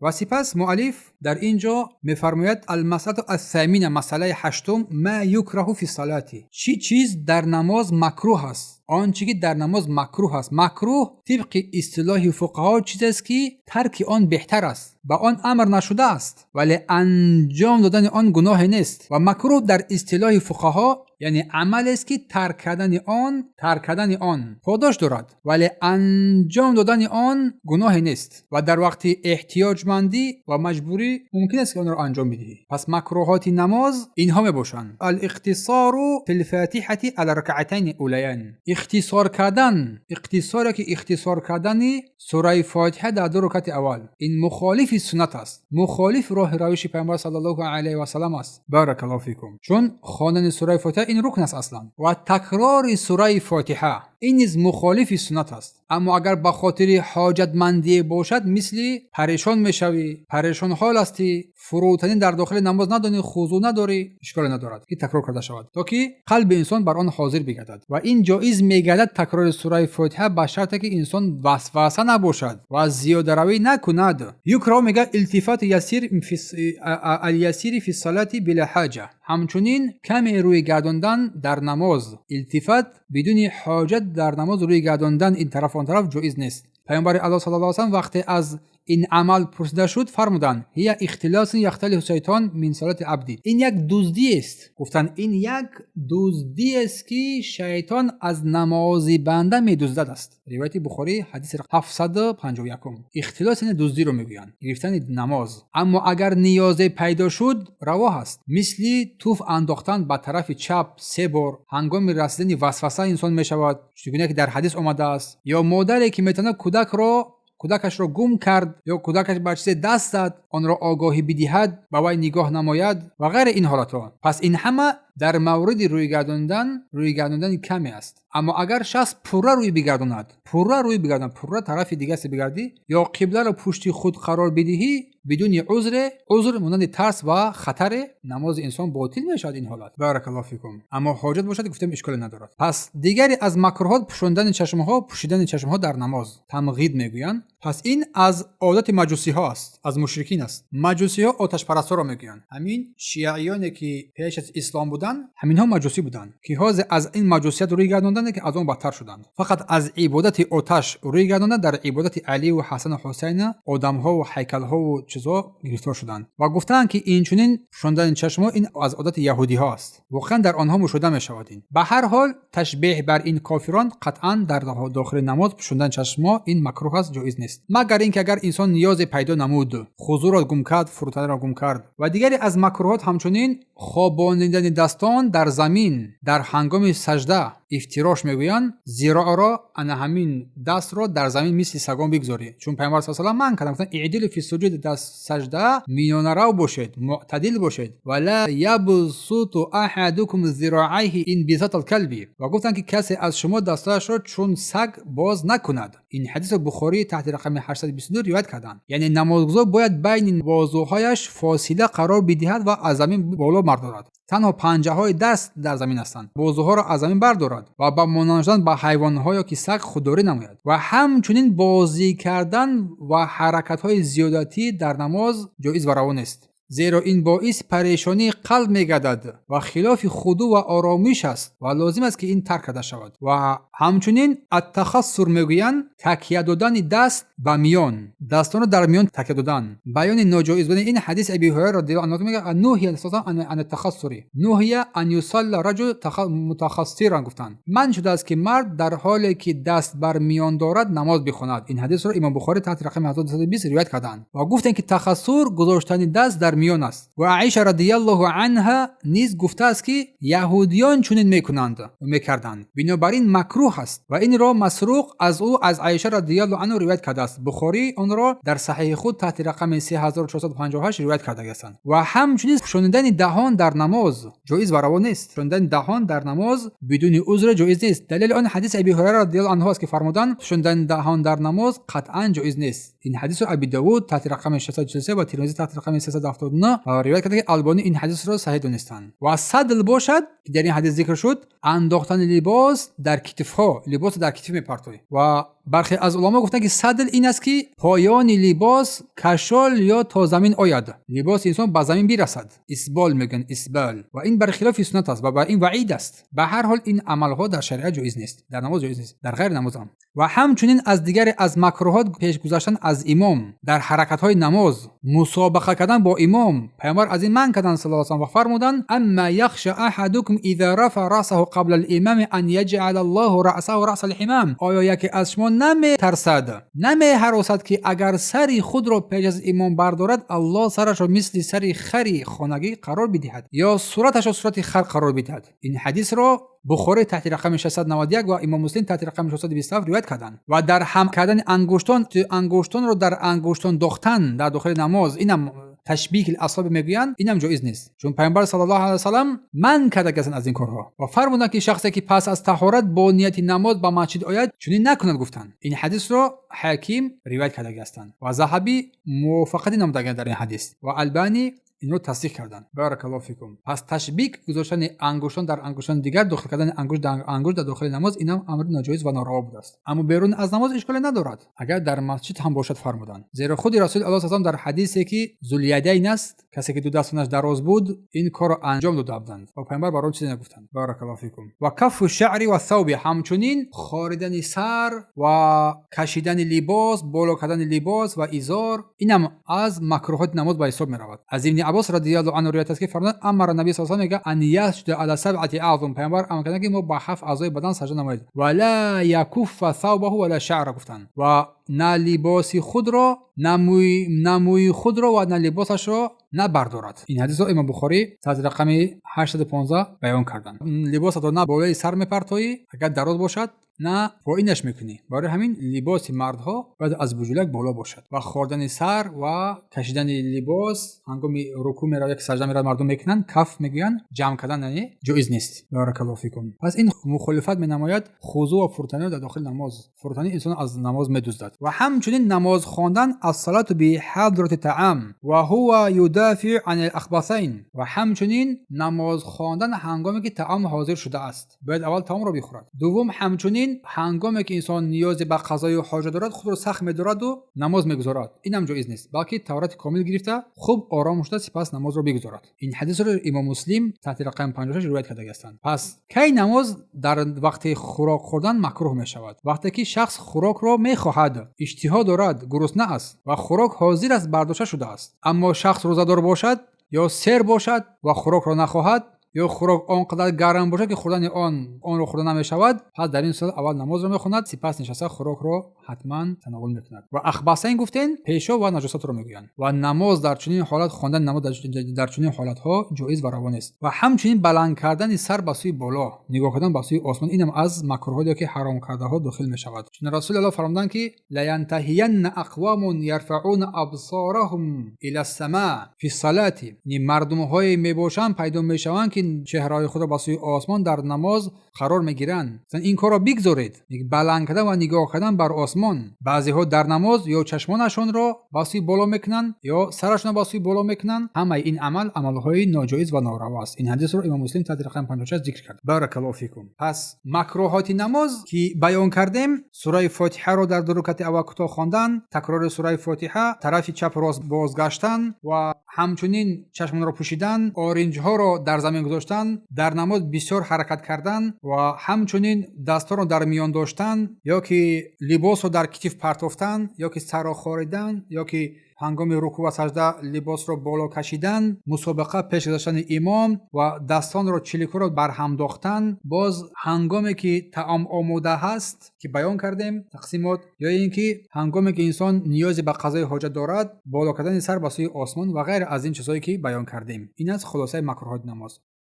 Ва сипас муаллиф дар ин ҷо мефармояд: المسألة الثامنة, масъалаи ҳаштум, ما يكره في الصلاة, чӣ чиз дар намоз макрӯҳ аст? Он чӣ ки дар намоз макрӯҳ аст. Макрӯҳ тибқи истилоҳи фуқаҳо чизест, ки тарки он беҳтар аст, ба он амр нашудааст, вале анҷом додани он гуноҳе нест. Ва макрӯҳ дар истилоҳи фуқаҳо яъне амалест, ки тарк кардани он подош дорад, вале анҷом додани он гуноҳе нест ва дар вақти эҳтиёҷмандӣ ва маҷбурӣ мумкин аст, ки онро анҷом бидиҳӣ. Пас макрӯҳоти намоз инҳо мебошанд: الاقتصار في الفاتحة على الركعتين الأوليين, ихтисор кардан, иқтисоре ки ихтисор кардани сураи Фотиҳа дар ду рукати аввал, ин мухолифи суннат аст, мухолиф роҳи равиши Пайғамбар саллаллоҳу алайҳи васаллам аст, بارك الله فيكم. Чун хондани сураи Фотиҳа ин рукн аст аслан ва такрори сураи Фотиҳа ин низ мухолифи суннат аст. Аммо агар ба хотири ҳоҷатмандие бошад, мисли парешон мешавӣ, парешонҳол ҳастӣ, фурӯтанӣ дар дохили намоз надонӣ, хузӯъ надорӣ, ишколе надорад, ки такрор карда шавад, то ки қалби инсон бар он ҳозир бигардад. Ва ин ҷоиз мегардад, такрори сураи Фотиҳа, ба шарте ки инсон васваса набошад ва зиёдаравӣ накунад. يكره мегӯяд التفات اليسير في الصلاة بلا حاجة, ҳамчунин каме рӯй гардондан дар намоз, илтифат бидуни ҳоҷат дар намоз рӯй гардондан ин тараф, он тараф ҷоиз нест. Паёмбари Аллоҳ саллаллоҳу алайҳи васаллам вақте аз ин амал пурсида шуд, фармуданд: هي اختلاس يختلسه الشيطان من صلاة العبد. Ин як дуздиест, гуфтанд, ин як дуздиест, ки шайтон аз намози банда медуздад аст. Ривояти Бухорӣ, ҳадиси 751. Ихтилос яъне дуздиро мегӯянд, гирифтани намоз. Аммо агар ниёзе пайдо шуд, раво ҳаст, мисли туф андохтан ба тарафи чап се бор ҳангоми расидани васваса инсон мешавад, чигуна ки дар ҳадис омадааст, ё модаре ки метавонад кӯдакашро гум кард ё кӯдакаш ба чизе даст зад, онро огоҳӣ бидиҳад, ба вай нигоҳ намояд ва ғайри ин ҳолатҳо. Пас ин ҳама дар мавриди рӯйгардондани каме аст. Аммо агар шахс пурра рӯй бигардонад, пурра рӯй бигардонад, пурра тарафи дигасе бигардӣ ё қибларо пушти худ қарор бидиҳӣ бидуни узре, узр монанди тарс ва хатаре, намози инсон ботил мешавад ин ҳолат, بارك الله فيكم. Аммо ҳоҷат бошад, гуфтем, ишколе надорад. Пас дигаре аз макрӯҳот пӯшондани чашмҳо, пӯшидани чашмҳо дар намоз, тамғид мегӯянд. Пас ин аз одати маҷусиҳо аст, аз мушрикин аст. Маҷусиҳо оташпарастҳоро мегӯянд. Ҳамин шиаёне, ки пеш аз ислом буданд, ҳаминҳо маҷусӣ буданд, ки ҳозир аз ин маҷусият рӯй гардонданд, ки аз он бадтар шуданд. Фақат аз ибодати оташ рӯй гардонданд, дар ибодати Аливу Ҳасану Ҳусайна, одамҳову ҳайкалҳову чизҳо гирифтор шуданд ва гуфтаанд, ки инчунин пӯшондани чашмҳо ин аз одати яҳудиҳо аст. Воқеан дар онҳо мушоҳида мешавад ин. Ба ҳар ҳол, ташбеҳ бар ин кофирон қатъан дар дохили намоз пӯшондани чашмҳо ин макрӯҳ аст, ҷоиз нест, магар ин ки агар инсон ниёзе пайдо намуд, хузӯъро гум кард, фурӯтаниро гум кард. Ва дигаре аз макрӯҳот ҳамчунин хобонидани дастон дар замин дар ҳангоми сажда, ифтирош мегӯянд. Зироъро, ана ҳамин дастро дар замин мисли сагон бигзорӣ, чун Пайғамбар с салам манъ карданд, гуфтанд: اعتدلوا في السجود, дар сажда миёнарав бошед, мӯътадил бошед. ولا يبسط أحدكم ذراعيه انبساط الكلب. Ва гуфтанд, ки касе аз шумо дастҳояшро чун саг боз накунад. Ин ҳадисро Бухорӣ таҳти рақами 822 ривоят карданд. Яъне намозгузор бояд байни бозуҳояш фосила қарор бидиҳад ва аз замин боло бардорад. Танҳо панҷаҳои даст дар замин ҳастанд, бозуҳоро аз замин бардорад ва ба монанд шудан ба ҳайвонҳо ё ки саг худдорӣ намояд. Ва ҳамчунин бозӣ кардан ва ҳаракатҳои зиёдатӣ дар намоз ҷоиз ва раво нест, зеро ин боиси парешонии қалб мегардад ва хилофи хузӯъ ва оромиш аст ва лозим аст, ки ин тарк карда шавад. Ва ҳамчунин التخصر мегӯянд, такя додани даст ба миён, дастонро дар миён такя додан. Баёни ноҷоиз будани ин ҳадис Аби Ҳурайра رضي الله عنه мегӯяд: نهي عن التخصر، نهي أن يصلي الرجل متخصرا. Гуфтанд, манъ шудааст, ки мард дар ҳоле ки даст бар миён дорад, намоз бихонад. Ин ҳадисро Имом Бухорӣ таҳти рақами 1220 ривоят карданд ва гуфтанд, ки тахассур гузоштани даст дар миён аст. Ва Аиша رضي الله عنها низ гуфтааст, ки яҳудиён чунин мекунанд, мекарданд, бинобар ин макрӯҳ аст. Ва инро Масруқ аз ӯ, аз Аиша رضي الله عنها ривоят кардааст. Бухорӣ онро дар саҳиҳи худ таҳти рақами 3458 ривоят кардагиастанд. Ва ҳамчунин пӯшонидани даҳон дар намоз ҷоиз ва раво нест. Пӯшонидани даҳон дар намоз бидуни узр ҷоиз нест. Далели он ҳадиси Аби Ҳурайра رضي الله عنه аст, ки фармуданд: пӯшондани даҳон дар намоз қатъан ҷоиз нест. Ин ҳадисро Аби Давуд таҳти рақами 643 ва Тирмизӣ таҳти рақами 379 ривоят карда, ки Албонӣ ин ҳадисро саҳеҳ донистанд. Ва садл бошад, ки дар ин ҳадис зикр шуд, андохтани либос дар китфҳо, либосро дар китф мепартоӣ ва Бархе аз уламо гуфтанд, ки садл ин аст, ки поёни либос кашол ё то замин ояд, либоси инсон ба замин бирасад. Исбол мегӯянд, исбол. Ва ин бархилофи суннат аст ва ба ин ваъид аст. Ба ҳар ҳол, ин амалҳо дар шариат ҷоиз нест, дар намоз ҷоиз нест, дар ғайри намоз ҳам. Ва ҳамчунин аз дигаре аз макруҳот пеш гузаштан аз имом дар ҳаракатҳои намоз, мусобиқа кардан бо имом. Паёмбар аз ин манъ карданд саллаллоҳу алайҳи васаллам ва фармуданд: أما يخشى أحدكم إذا رفع رأسه قبل الإمام أن يجعل الله رأسه رأس الحمار. Оё яке аз шумо наметарсад, намеҳаросад, ки агар сари худро пеш аз имом бардорад, Аллоҳ сарашро мисли сари хари хонагӣ қарор бидиҳад ё сураташро сурати хар қарор бидиҳад? Ин ҳадисро Бухорӣ таҳти рақами 691 ва Имом Муслим таҳти рақами 627 ривоят карданд. Ва дар ҳам кардани ангуштон, ангуштонро дар ангуштон дохтан дар дохили намоз, инам تشبیک الأصابع мегӯянд, инам ҷоиз нест, чун Пайғамбар саллаллоҳу алайҳи васаллам манъ карда гаштанд аз ин корҳо ва фармуданд, ки шахсе ки пас аз таҳорат бо нияти намоз ба масҷид ояд, чунин накунад, гуфтанд. Ин ҳадисро Ҳаким ривоят карда гаштанд ва Заҳабӣ мувофиқатӣ намудаганд дар ин ҳадис ва Албанӣ инро тасдиқ карданд. بارك الله فيكم. Пас ташбик гузоштани ангуштон дар ангуштони дигар, дохил кардани ангушт дар ангушт дар дохили намоз, инам амри ноҷоиз ва нораво будааст. Аммо берун аз намоз ишколе надорад, агар дар масҷид ҳам бошад, фармуданд. Зеро худи Расули Аллоҳ салам дар ҳадисе, ки Зулядайн аст, касе ки ду дастонаш дароз буд, ин корро анҷом дода буданд ва Пайғамбар бар он чизе нагуфтанд. بارك الله فيكم. وكف الشعر والثوب, ҳамчунин хоридани сар ва кашидани либос, боло кардани либос ва изор, инам аз макруҳоти намоз ба ҳисоб меравад. Аз Ибни Аббос رضي الله عنه ривоят аст, ки фармуданд: أمر النبي صلى الله عليه وسلم أن يسجد على سبعة أعظم. Пайғамбар амр карданд, ки мо ба ҳафт аъзои бадан сажда намоед. ولا يكف ثوبه ولا شعره, гуфтанд, ва на либоси худро, на мӯи худро ва на либосашро набардорад. Ин ҳадисро Имом Бухорӣ таҳти рақами 815 баён карданд. Либосатро на болои сар мепартоӣ, агар дароз бошад, на поинаш мекунӣ. Барои ҳамин либоси мардҳо бояд аз буҷулак боло бошад. Ва хордани сар ва кашидани либос ҳангоми рукӯъ меравад яки сажда меравад, мардум мекунанд, каф мегӯянд, ҷамъ кардан, яъне ҷоиз нест. بارك الله فيكم. Пас ин мухолифат менамояд хузӯъ ва фурӯтаниро дар дохили намоз. Фурӯтанӣ инсон аз намоз медуздад. Ва ҳамчунин намоз хондан الصلاة بحضرة طعام وهو يدافع عن الأخبثين. Ва ҳамчунин намоз хондан ҳангоме ки таом ҳозир шудааст, бояд аввал таомро бихӯрад. Дуввум, ҳамчунин ҳангоме ки инсон ниёзе ба қазои ҳоҷа дорад, худро сахт медораду намоз мегузорад, инам ҷоиз нест, балки таҳорати комил гирифта, хуб ором шуда, сипас намозро бигузорад. Ин ҳадисро Имом Муслим таҳти рақами 56 ривоят карда ҳастанд. Пас кай намоз дар вақти хӯрок хӯрдан макрӯҳ мешавад? Вақте ки шахс хӯрокро мехоҳад, иштиҳо дорад, гурусна аст ва хӯрок ҳозир аст, бардошта шудааст. Аммо шахс рӯзадор бошад ё сер бошад ва хӯрокро нахоҳад, ё хӯрок он қадар гарм бошад, ки хӯрдани он онро хӯрда намешавад, пас дар ин сурат аввал намозро мехонад, сипас нишаста хӯрокро ҳатман тановул мекунад. Ва أخبثين гуфтен, пешоб ва наҷосатро мегӯянд. Ва намоз дар чунин ҳолат, хондани намоз дар чунин ҳолатҳо ҷоиз ва раво нест. Ва ҳамчунин баланд кардани сар ба сӯи боло, нигоҳ кардан ба сӯи осмон, инам аз макруҳое ки ҳаром кардаҳо дохил мешавад. Чун Расули Аллоҳ фармуданд, ки لينتهين أقوام يرفعون أبصارهم إلى السماء في الصلاة, яъне мардумҳое мебошанд, пайдо мешаванд, ки чеҳраҳои худро ба сӯи осмон дар намоз қарор мегиранд. Ин корро бигзоред. Баланд кардан ва нигоҳ кардан бар осмон. Баъзеҳо дар намоз ё чашмонашонро ба сӯи боло мекунанд, ё сарашонро ба сӯи боло мекунанд. Ҳамаи ин амал амалҳои ноҷоиз ва нораво аст. Ин ҳадисро Имом Муслим таҳти рақами 56 зикр кард. بارك الله فيكم. Пас макруҳоти намоз ки баён кардем: сураи Фотиҳаро дар ду рукати аввал кӯтоҳ хондан, такрори сураи Фотиҳа, тарафи чап рост бозгаштан ва ҳамчунин чашмонро пӯшидан, оринҷҳоро дар замин гузоштан, дар намоз бисёр ҳаракат кардан ва ҳамчунин дастонро дар миён доштан, ё ки либосро дар китиф партофтан, ё ки сарро хоридан, ё ки ҳангоми рукӯъ ва сажда либосро боло кашидан, мусобиқа пеш гузоштани имом ва дастонро, чиликҳоро барҳам дохтан, боз ҳангоме ки таом омода ҳаст, ки баён кардем тақсимот, ё ин ки ҳангоме ки инсон ниёзе ба қазои ҳоҷат дорад, боло кардани сар ба сӯи осмон ва ғайра аз ин чизҳое ки баён кардем. Ин аст хулосаи макруҳоти намоз.